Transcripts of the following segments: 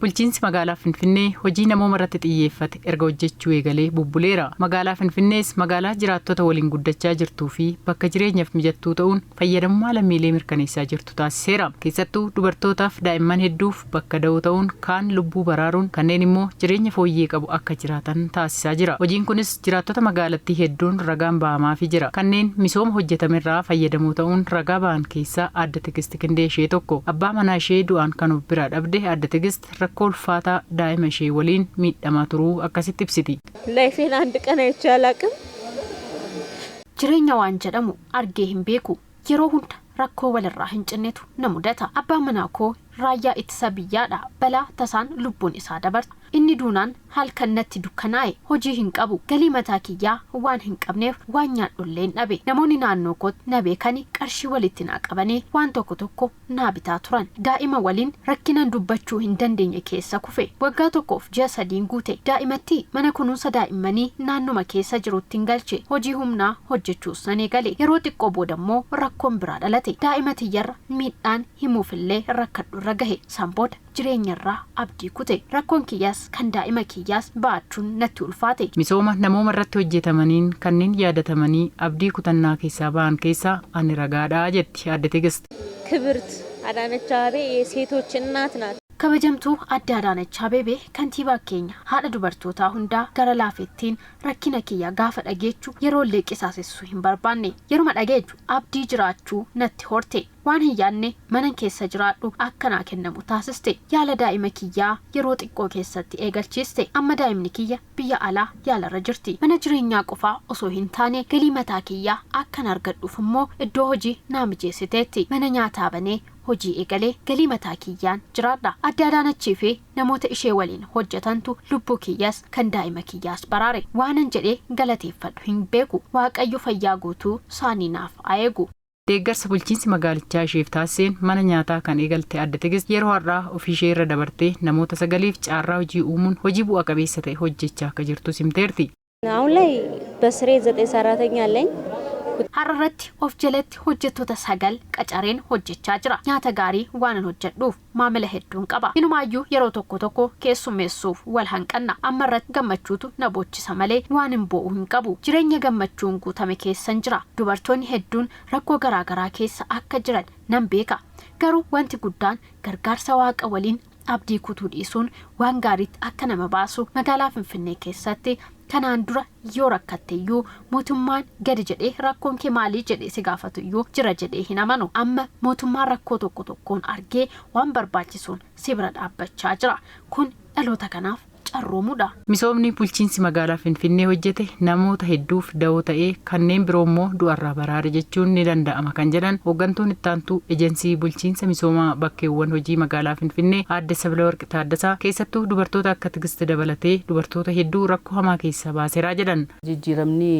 Bulchiinsi magaalaa Finfinnee hojii namooma irratti xiyyeeffate erga hojjechuu eegalee bubbuleera. Magaalaa Finfinnees magaalaa jiraattota waliin guddachaa jirtuu fi bakka jireenyaaf mijattuu ta'uun fayyadamummaa lammiilee mirkaneessaa jirtu taasiseera. Keessattuu dubartootaaf daa'imman hedduuf bakka da'oo ta'uun kaan lubbuu baraaruun kanneen immoo jireenya fooyyee qabu akka jiraatan taasisaa jira. Hojiin kunis jiraattota magaalattii hedduun ragaan ba'amaafii jira. Kanneen misooma hojjetamerraa fayyadamoo ta'uun ragaa ba'an keessaa Aadde Tigist Kindee ishee tokko. Abbaa manaa ishee du'aan kan of biraa dhabde Aadde Tigist rakkoo ulfaataa daa'ima ishee waliin miidhamaa turuu akkasitti ibsiti. ላይፌን አንድ ቀን አይቼ አላቅም። Jireenya waan jedhamu argee hin beeku. Yeroo hunda rakkoo walirraa hin cinnetu na mudata. Abbaan manaa koo raayyaa ittisa biyyaadha. Balaa tasaan lubbuun isaa dabarta. Inni duunaan halkan natti dukkanaa'e. Hojii hin qabu. Galii mataa kiyyaa waan hin qabneef waan nyaadhullee hin dhabe. Namoonni naannoo kootti na beekani qarshii walitti naa qabanii waan tokko tokko naa bitaa turan. Daa'ima waliin rakkinaan dubbachuu hin dandeenye keessa kufe. Waggaa tokkoof ji'a sadiin guute. Daa'imatti mana kunuunsa daa'immanii naannoma keessa jirutti hin galche. Hojii humnaa hojjechuus nan eegale. Yeroo xiqqoo booda immoo rakkoon biraa dhalate. Daa'ima tiyyarra miidhaan himuufillee rakkadhu irra gahe. San booda jireenyarraa abdii kute. Rakkoon kiyyaas kan daa'ima kiyyaas ba'achuun natti ulfaate. Misooma namooma irratti hojjetamaniin kanneen yaadatamanii abdii kutannaa keessaa ba'an keessaa ani ragaadhaa jetti Aadde Tigist. ክብርት አዳነች አቤቤ የሴቶች እናት ናት። Kabajamtuu Aadde Adaanech Abeebee kantiibaa keenya haadha dubartootaa hundaa gara laafettiin rakkina kiyya gaafa dhageechu yeroo illee qisaasessuu hin barbaanne. Yeruma dhageechu abdii jiraachuu natti horte. Waan hin yaadne mana keessa jiraadhu akkanaa kennamu taasiste. Yaala daa'ima kiyyaa yeroo xiqqoo keessatti eegalchiiste. Amma daa'imni kiyya biyya alaa yaalarra jirti. Mana jireenyaa qofaa osoo hin taane galii mataa kiyyaa akkan argadhuuf immoo iddoo hojii naa mijeessiteetti. Mana nyaataa banee hojii eegalee galii mataa kiyyaan jiraadha. Aadde Adaanachii fi namoota ishee waliin hojjetantu lubbuu kiyyaas kan daa'ima kiyyaas baraare. Waanan jedhee galateeffadhu hin beeku. Waaqayyo fayyaa guutuu saanii naaf haa eegu. Deeggarsa bulchiinsi magaalichaa isheef taasiseen mana nyaataa kan eegalte Aadde Tigist yeroo har'aa ofii ishee irra dabartee namoota sagaliif carraa hojii uumuun hojii bu'a qabeessa ta'e hojjechaa akka jirtu himteerti. አሁን ላይ በስሬ ዘጠኝ ሰራተኛ አለኝ። Har'a irratti of jalatti hojjettoota sagal qacareen hojjechaa jira. Nyaata gaarii waanan hojjedhuuf maamila hedduun qaba. Inumaayyuu yeroo tokko tokko keessummeessuuf wal hanqanna. Amma irratti gammachuutu na boochisa malee waan hin boo'u hin qabu. Jireenya gammachuun guutame keessan jira. Dubartoonni hedduun rakkoo garaagaraa keessa akka jiran nan beeka. Garuu wanti guddaan gargaarsa Waaqa waliin abdii kutuu dhiisuun waan gaariitti akka nama baasu magaalaa Finfinnee keessatti kanaan dura yoo rakkatte iyyuu mootummaan gadi jedhee rakkoon kee maalii jedhee si gaafatu iyyuu jira jedhee hin amanu. Amma mootummaan rakkoo tokko tokkoon argee waan barbaachisuun si bira dhaabbachaa jira. Kun dhaloota kanaaf carroomuudha. Misoomni bulchiinsi magaalaa Finfinnee hojjete namoota hedduuf da'oo ta'ee kanneen biroo immoo du'arraa baraare jechuun ni danda'ama kan jedhan hooggantuun ittaantuu ejensii bulchiinsa misoomaa bakkeewwan hojii magaalaa Finfinnee Aadde Sabilawarqi Taaddasaa keessattuu dubartoota akka Tigist dabalatee dubartoota hedduu rakkoo hamaa keessaa baaseeraa jedhan. Jijjiiramni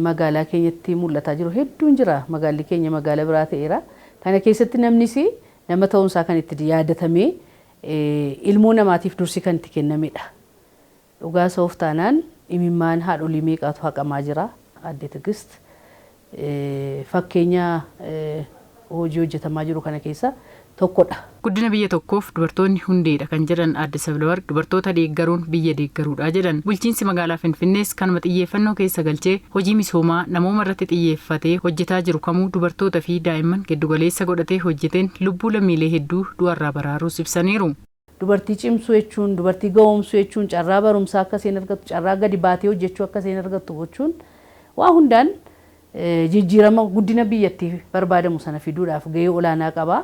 magaalaa keenyatti mul'ataa jiru hedduun jira. Magaalli keenya magaalaa biraa ta'eera. Kana keessatti namnis nama ta'uunsaa kan itti yaadatamee ilmoo namaatiif dursi kan itti kennamedha. Dhugaa soof taanaan imimmaan haadholii meeqaatu haqamaa jira. Aadde Tigist fakkeenya hojii hojjetamaa jiru kana keessa tokkodha. Guddina biyya tokkoof dubartoonni hundeedha kan jedhan Aadde Sabilawarq dubartoota deeggaruun biyya deeggaruudha jedhan. Bulchiinsi magaalaa Finfinnees kanuma xiyyeeffannoo keessa galchee hojii misoomaa namooma irratti xiyyeeffatee hojjetaa jiru kamuu dubartoota fi daa'imman giddugaleessa godhatee hojjeteen lubbuu lammiilee hedduu du'arraa baraaruus ibsaniiru. Dubartii cimsuu jechuun, dubartii ga'oomsuu jechuun, carraa barumsaa akka isheen argattu, carraa gadi baatee hojjechuu akka isheen argattu gochuun waa hundaan jijjiirama guddina biyyattii barbaadamu sana fiduudhaaf gahee olaanaa qaba.